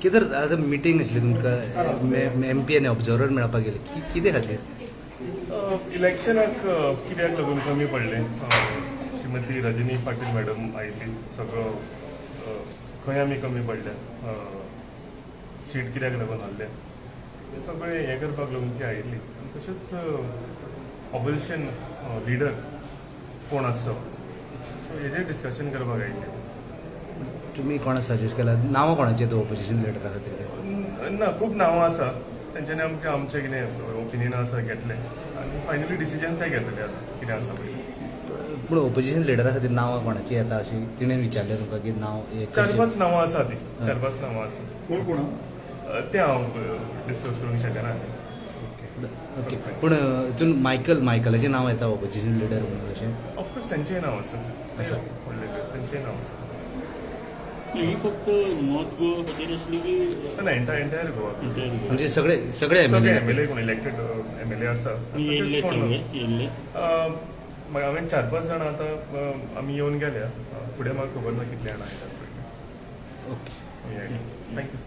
कितें आतां मिटींग आसली तुमकां एमपी आनी ऑब्जर्वर मेळपाक गेले, कितें खातीर? इलेक्शनाक कित्याक लागून कमी पडलें, श्रीमती रजनी पाटील मॅडम आयिल्ली. सगळो खंय आमी कमी पडल्या, सीट कित्याक लागून हारले, हें सगळें हें करपाक लागून ती आयिल्ली. आनी तशेंच ऑपोजिशन लिडर कोण आसचो, सो हेजेर डिस्कशन करपाक आयिल्ली. तुमी कोणा सजेस्ट केला, नांवां कोणाची येता ऑपोजिशन लिडरा खातीर? ना, खूब नांवां आसा. तेंच्यांनी आमकां आमचें कितें ओपिनियन आसा घेतलें आनी फायनली डिसिजन ते घेतले आतां कितें आसा पळय. पूण ऑपोजिशन लिडरा खातीर नांवां कोणाची येता अशी तिणें विचारलें तुमकां की नांव हें चार खंयचें? पांच नांवां आसा ती, चार पांच नांवां आसा. कोण कोण? तें हांव डिस्कस करूंक शकना. ओके, पूण हितून मायकलाचें नांव येता ऑपोजिशन लिडर म्हणून अशें? ऑफकोर्स, तेंचेंय नांव आसा. आसा. व्हडलें तेंचेंय नांव आसा. ही फक्त नॉर्थ गोवा खातीर आसली की? ना, एंटायर गोवा. Entire Goa. म्हणजे सगळे सगळे सगळे एमएलए? एमएलए, कोण इलेक्टेड एमएलए आसा. येयल्ले? तशेंच कोण सगळे येयल्ले? हांवें चार पांच जाणां आतां आमी येवन गेल्या. फुडें म्हाका खबर ना कितले जाणां येतात पळय. ओके. Thank you.